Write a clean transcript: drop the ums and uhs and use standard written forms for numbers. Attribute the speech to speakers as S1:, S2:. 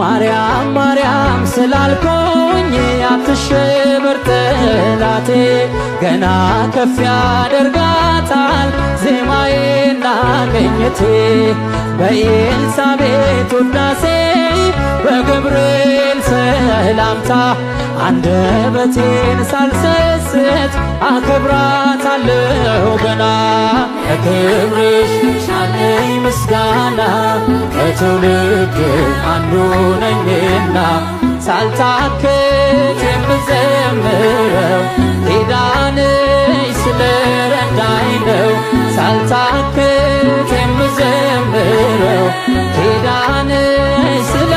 S1: ማርያም ማርያም ስላልኩኝ አትሸበር ጠላቴ፣ ገና ከፍ ያደርጋታል ዜማዬና ቅኝቴ። በኤልሳቤጥ ውዳሴ በገብርኤል ሰላምታ አንደበቴን ሳልሰስት አከብራታለሁ ገና። ለክብርሽ አለኝ ምስጋና፣ ከትውልድ አንዱ ነኝና፣ ሳልታክት የምዘምረው ኪዳንሽ ስለረዳኝ ነው። ሳልታክት የምዘምረው ኪዳንሽ ስላ